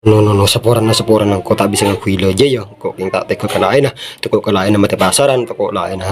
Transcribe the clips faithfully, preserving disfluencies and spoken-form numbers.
No, no, no, saporana, saporana, engko' ta' bisa ngangghuy lajâ, yâ. Engko' kèng ta' tegghâ ka laènna, toko ka laènna matè pasaran, toko laènna.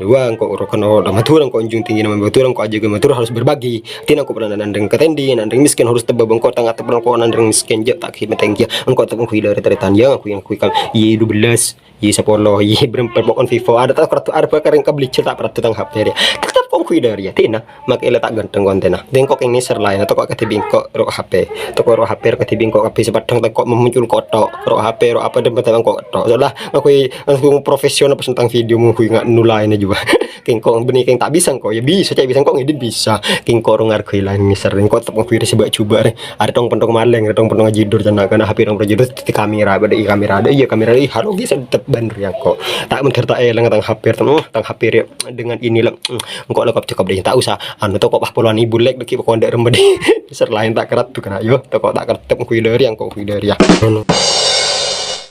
Wah, engko' rokan ora Madhurâ, engko' njung tinggi nama Madhurâ, engko' ajâgâ Madhurâ harus berbagi. Tina engko' pernah nandeng ka tendi, nandeng miskin harus tebba, engko' tang atep engko' nandeng miskin, jâ' ta' ghi' matèng, yâ. Engko' tep ngangghuy lari taretan, yâ, ngangghuy, ngangghuy kam, yâ, dua belas, yâ, sapolo, yâ, berempat, pokon vivo. Ada ta' kertu, ada perkara yang kabeli, ta' peratu tang H P, yâ. Tetep kok ngangghuy lari, yâ, tina. Make la ta' ghântheng kontènna. Dengko kèng nèser laènna, toko kadhi bengko ro' H P. Toko ro' H P ro' kadhi bengko kabbhi, sè padhâng tengko' memuncul koto'. Ro' H P, ro' apa, dempet tengko' koto'. Soalnya aku langsung profesional pas tentang video, mungkin nggak nulain aja, Pak. Kèng kok bânnè kèng ta' bisa engko', yâ bisa, cè' bisa engko' ngèdit bisa. Kèng kok ro' ngargai laèn nèser, engko' tep ngangghuy rè sè bâ' jubâ' rè. Ada tong pentong malèng, ada tong pentong ajidur, jana kana H P tong ajidur, tètè kamera, bâdâ i kamera, ada iya kamera, i haro bisa tetep bân rè engko'. Ta' mendher ta' èlang tang H P, tang, tang H P rè. Dengan ini la, mm, engko' la kop cokop deh, ta' usah. Anu, toko' pas polowan ibu lek, deki pokok ndak rembe deh. Ser laèn ta' keret tuh kena, yo. Toko' ta' keret, tep ngangghuy lari, engko' ngangghuy lari, ya. Ngono.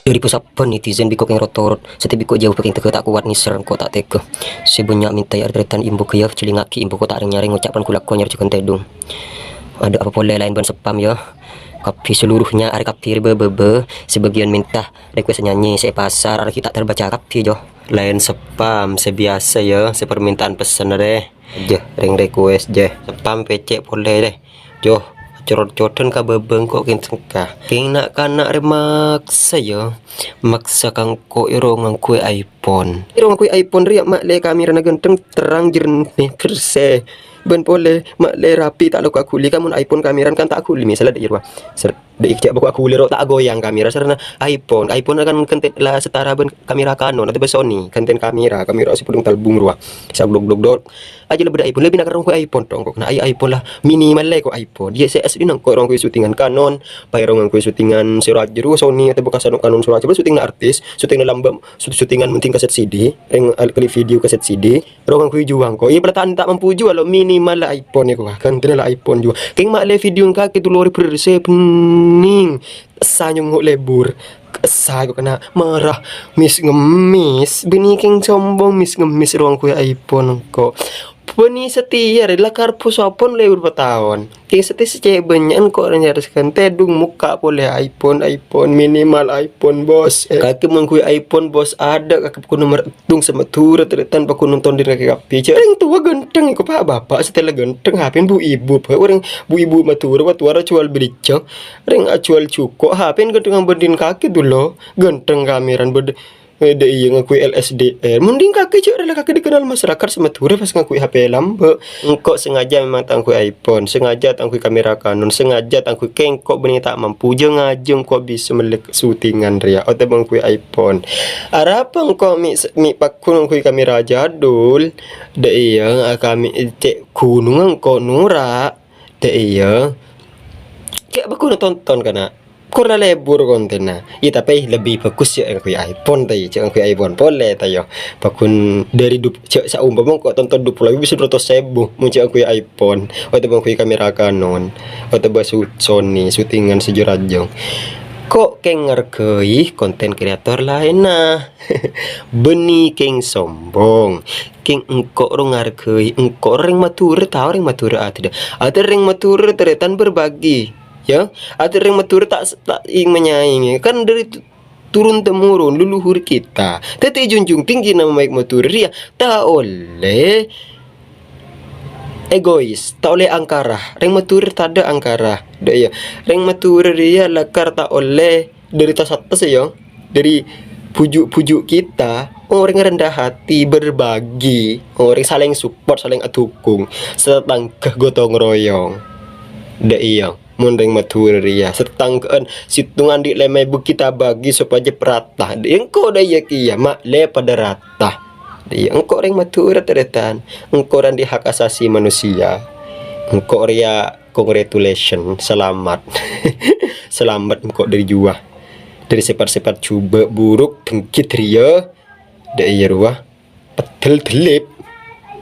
Dari pusat pon netizen biko keng rotorot, setiap biko jauh paking tega ta' kuat nèser, engko' ta' tega. Sè bânnya' mènta yâ, arep taretan imbu kaya, celingaki imbu ko' ta' reng-nyareng, ngucap pon kulak konyar jhughân tèdung. Ada apa polè laèn bân spam, ya. Kabbhi seluruhnya, arè kabbhi rè bâ-bâ, sebagian mènta request nyanyi, sè pasar, arè ta' terbaca kabbhi, jo. Laèn spam sè biyasa, yâ, sè permintaan pessen rè. Jâ, rèng request, jâ. Spam pècè' polè rè. Jo, corot-coden ka bâbâng ko' kèng sengka. Kèng na'-kana' rè maksa, yâ. Maksa kangko' ero ngangghuy iPhone. Ero ngangghuy iPhone rè, ya, ma'lè kamerana ghântheng, terrang, jernih, bersè. Bân polè, ma'lè rapi, ta' loko aghuli. Ka mon iPhone kameran kan ta' aghuli, misalnya dâ' iyâ rowa. Ser-, dâ' iyâ bâko aghuli ro ta' agoyang kamera. Sarana iPhone. iPhone kan kenten la setara bân kamera Canon atau Sony. Kenten kamera, kamera sè pudhung talbung rowa. Sa' glok, glok, glok. Aja lebbi dâ' iPhone, lebbi nak rong iPhone tong kok. Nah, ai-, iPhone la minimal lè kok iPhone. Yâ, sè asli nang kok rong suttingan Canon, paè rong suttingan sè rowa jârèya Sony atau bekas anu Canon sè rowa jârèya, suttingan artis, suttingan lambâ', sut-, suttingan mending kaset C D, rèng al-, kali video kaset C D. Ro ngangghuy juwâ engko'. Iyâ, perasaan ta' mampu juwâ lo, minimal la iPhone iyâ, ko, wah, ghântèna la iPhone juwâ. Kèng ma'lè video engka' kèto lorè bersè bhenning. Essa nyongngo' lebur. Essa ko' kena marah. Mis ngemis. Bânnè kèng sombong, mis ngemis ro ngangghuy iPhone engko'. Bânnè satèya rè la karbu sopon lebur pataon. Kèng satèya sè cè' bânnya'an ko' rèng nyarès ghântè, dung mokka' polè iPhone, iPhone, minimal iPhone, Bos. Eh, kakè mon ngangghuy iPhone, Bos, adâ' kakè pokok nomer Dung sè Madhurâ tarètan paggun nonton dâri kakè kabbhi. Jâ' rèng towa ghântheng ko', pa' bapa' satèya la ghântheng, hapen bu-ibu, pa' orèng bu-ibu Madhurâ, wa-, towa ra juwâl belijjhâ. Rèng ajuwâl jhuko', hapen ghânthengan bândhin kakè dulo. Ghântheng kameran bâd-, eh, dâ' iyâ ngangghuy L S D R. Mending kakè jâ' rè la kakè dikenal masyarakat sè Madhurâ pas ngangghuy H P lambâ'. Engko' sengaja memang ta' ngangghuy iPhone, sengaja ta' ngangghuy kamera Canon, sengaja ta' ngangghuy kèng ko' bânnè ta' mampu, jâ-ngajâ ko' bisa mellè suttingan rèya, otabâ ngangghuy iPhone. Arapa engko' mè', mè' paggun ngangghuy kamera jadul? Dâ' iyâ, kami cè' ghunongnga engko' nora'. Dâ' iyâ. Kè' paggun tonton kana'. Kor la lebur kontènna. Iyâ, tapè lebbi bhâghus jâ' ngangghuy iPhone, ta' iyâ, jâ' ngangghuy iPhone polè, ta' iyâ. Paggun dâri du-, jâ' saompama engko' tonton dua puluh èbu bisa dua ratus èbu, mon jâ' ngangghuy iPhone. Otabâ ngangghuy kamera Canon. Otabâ su-, Sony, suttingan sè jâ-rajâ. Ko' kèng ngargai konten kreator laènna. Bânnè kèng sombong. Kèng engko' ro ngargai, engko' rèng Madhurâ, tao rèng Madhurâ adâ. Adâ rèng Madhurâ tarètan berbagi. Ya, adâ rèng Madhurâ ta', ta' ing-manyaingè. Kan dâri tu-, turun-temurun leluhur kita. Dâddhi junjung tinggi nama baik Madhurâ rèya ta' ollè egois, ta' ollè angkara. Rèng Madhurâ tadâ' angkara. Dâ' iyâ, rèng Madhurâ rèya lakar ta' ollè dâri tas-attas, ya, dâri bhuju'-bhuju' kita, orèng rendah hati, berbagi, orèng saling support, saling adukung, satetangghâ gotong royong. Dâ' iyâ, mon rèng Madhurâ rèya, satetangghâ'ân sèttonga andi' lèma èbu kita bagi sopajâ rata. Dâ' iyâ engko' dâ' iyâ kèya, ma'lè padâ rata. Dâ' iyâ, engko' rèng Madhurâ tarètan, engko' rèya andi' hak asasi manusia. Engko' rèya congratulations, selamat. Selamat engko' dâri juwâ. Dâri sèpat-sèpat jhubâ' buruk, dengki, rèya. Dâ' iyâ rowa. Peddel-dellep.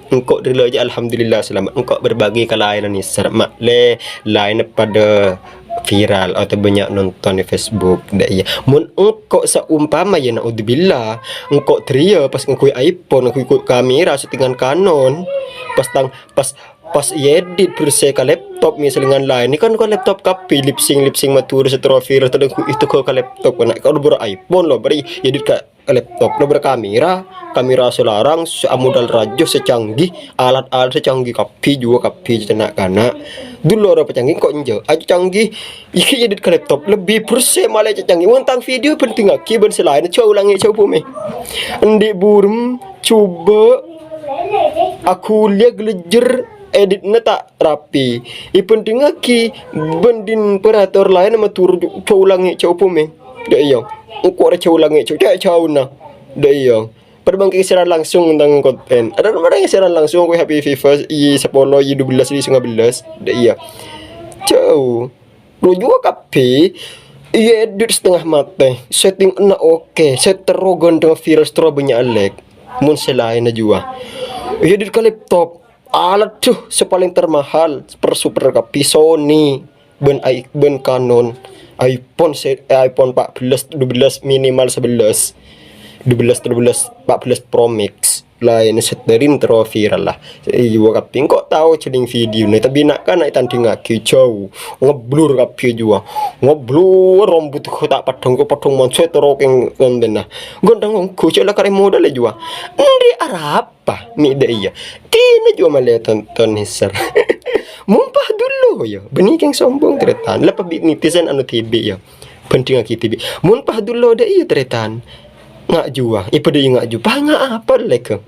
Engko' dâri lo jâ', alhamdulillah, selamat. Engko' berbagi ka laènna nèser. Ma'lè laènna padâ viral atau bânnya' nonton è Facebook. Dâ' iyâ. Mon engko' saompama, ya, naudzubillah, engko' dâri iyâ pas ngangghuy iPhone, ngangghuy kamera suttingan Canon. Pas tang-, pas Pas èyedit bersè ka laptop, misalnya laèn, ini kan ka laptop kabbhi, lip sync, lip sync Madhurâ sè terro viral, tadâ' ghu-, itu ka laptop, kan, kalau ber iPhone lo, beri edit ka laptop, lo ber kamera, kamera sè larang, sè amodal rajâ, sè canggih, alat-alat sè canggih kabbhi, jhuwâ kabbhi, cè' na'-kana'. Dullu ro pacanggih kok enjâ', aja canggih, iki edit ka laptop, lebbi bersè malè cè' canggih. Mon tang video bhândhingngaghi bân sè laèn, jhâu langngè' jhâu bhumè. Endi' burem, jhubâ', aghuliyâ, glejer, editna ta' rapi. Èbhândhingngaghi bân din operator laèn Madhurâ jhâu langngè' jhâu bhumè. Dâ' iyâ. Engko' rè jhâu langngè' jhâu, cè' jhâuna. Dâ' iyâ. Padâ bângkè siaran langsung tentang konten. Ada orang siaran langsung ka H P Viva, i sapolo, i dubellâs, i sangabellâs. Dâ' iyâ. Jhâu. Lo jhuwâ kabbhi. Iyâ, edit setengah matè. Settinganna oke. Sè terro ghândhâng viral, sè terro bânnya' like. Mon sè laènna jhuwâ. Iyâ, edit ka laptop. Alat, duh, sè palèng termahal, super-super kabbhi, Sony, bân i-, bân Canon, iPhone sè, eh, iPhone empat belas, dua belas, minimal sebelas, dua belas, dua belas, empat belas Pro Max, laèn sè terro viral lah. Iyâ, kabbhi engko' tao jhâlling video nè, tapè na'-kana' ètandhingngaghi jhâu, ngeblur kabbhi jhuwâ, ngeblur rambut ta' padhâng, kok padhâng mon sè terro kèng kontenna. Ghândhâng ongghu, cè' la karè modal jhuwâ. Endi' arapa? Mè' dâ' iyâ. Dina jhuwâ malè tonton nèser. Mon pas dullu, yâ. Bânnè kèng sombong, tarètan. Lèpa bi' netizen anu dhibi', yâ. Bhândhingngaghi dhibi'. Mon pas dullu dâ' iyâ, tarètan. Nga' jhuwâ. Èpadâ iyâ nga' jhuwâ. Pas nga' apa, lèghâ?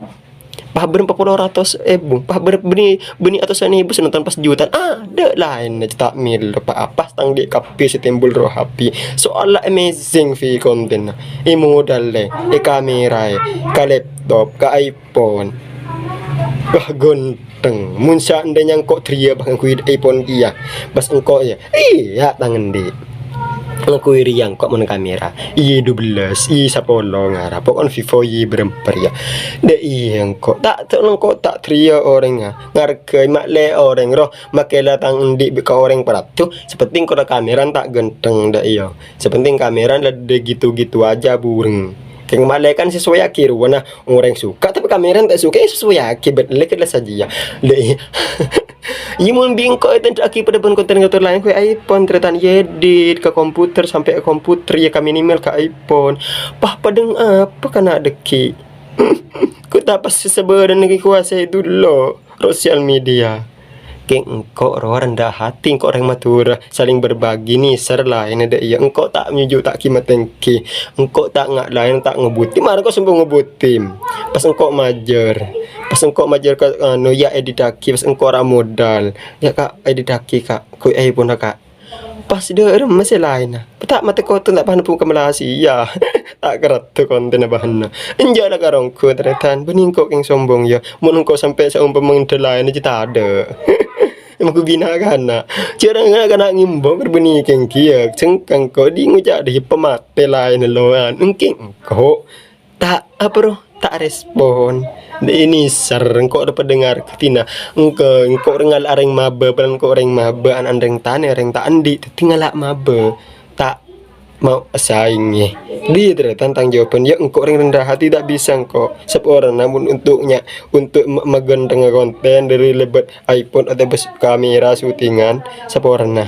Pas bârâmpa polo ratos èbu. Pas bâr-, bânnè, bânnè atosan èbu sè nonton pas jutaan. Adâ' laènna ta' mèlo pa-apa. Tang dhi' kabbhi sè timbul roh api. Soalla amazing fi kontenna. È modal, è kamera, è ka laptop, ka iPhone. Wah, ghânteng. Mon saandhâna engko' dhâriyâ pas ngangghuy iPhone kèya. Pas engko' yâ. Iyâ, tang endi'. Ngangghuy rèya engko' mon kamera. I dubellâs, i sapolo ngara. Pokokna Vivo i bârâmpa rèya. Dâ' iyâ engko'. Ta', ta' engko' ta' dhâriyâ orèngnga. Ngargai ma'lè orèng roh. Makè la tang endi' bi' ka orèng parlo. Sè pentèng engko' la kamera ta' ghânteng dâ' iyâ. Sè pentèng kamera la dâ' gitu-gitu aja bureng. Kèng ma'lè kan sesuaiaghi rowa na. Orèng suka, tapè kamera ta' suka, yâ sesuaiaghi, bât lèkèt la sajiyâ. Lè-, iyâ, mon bi' engko' ètandhâ'aghi padâ bân konten kreator laèn, koy iPhone, tarètan èdit ka komputer, sampè' ka komputer, yâ ka minimal ka iPhone. Pah, padâ apa kana' dâgghi'? Ko' ta' pas sabârân lagi kuasa itu lo, sosial media. Kèng engko' rowa rendah hati, engko' orèng Madhurâ, saling berbagi nèser laènna dâ' iyâ. Engko' ta' nyuju' ta' ghi-matèngghi. Engko' ta' nga' laèn ta' ngobudi. Mara engko' sombong ngobudi. Pas engko' majâr. Pas engko' majâr ka, anu, yâ, èditaghi. Pas engko' ra modal. Yâ, Ka', èditaghi, Ka'. Koy, eh, pon, Ka'. Pas dâ' remma sè laènna. Ta' matè koton ta' bân bungka Malaysia. Ta' karaddhu kontenna bâhânna. Enjâ' la karonggu, tarètan. Bânnè engko' kèng sombong, yâ. Mon engko' sampè' saompama ngendhâ laènna, jâ' tadâ'. Emang ku bina kana'. Jârângnga kana' ngèmbhâng, bânnè kèng kèya. Sengkang ko' dhi' ngoca' dhi' pamatè laènna lowan. Engkèng engko'. Ta', apa, ro? Ta' respon. Dâ' iyâ nèser, engko' padâ ngarghâdhina. Engko', engko' orèng ngala' orèng mabâ, polana engko' orèng mabâ, an-, an-, orèng tanè, orèng ta' andi', dâddhi ngala' mabâ. Ta' mau asaèngè. Dhi, tarètan tang jâwâbhân, yâ, engko' orèng rendah hati ta' bisa engko'. Saporana mon untuk nya-, untuk ma-, maghântèngnga konten dâri lèbât iPhone otabâ s-, kamera syutingan, saporana.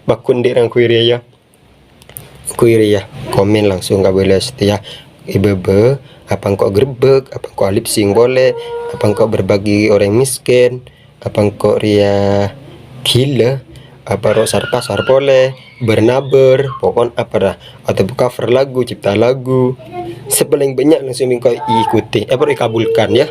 Bâkun dhi' rangkuy rèya, yâ. Kuwi rèya, komen langsung ka Bella Setia. È bâbâ, apa engko' grebek, apa engko' lip sync polè, apa engko' berbagi orèng miskin, apa engko' rèya gila, apa ro sar-pasar polè, bâr-nabâr, pokon apa ra, atau cover lagu, cipta lagu. Sè palèng bânnya' langsung engko' ikuti, apa ro ikabulkan, yâ.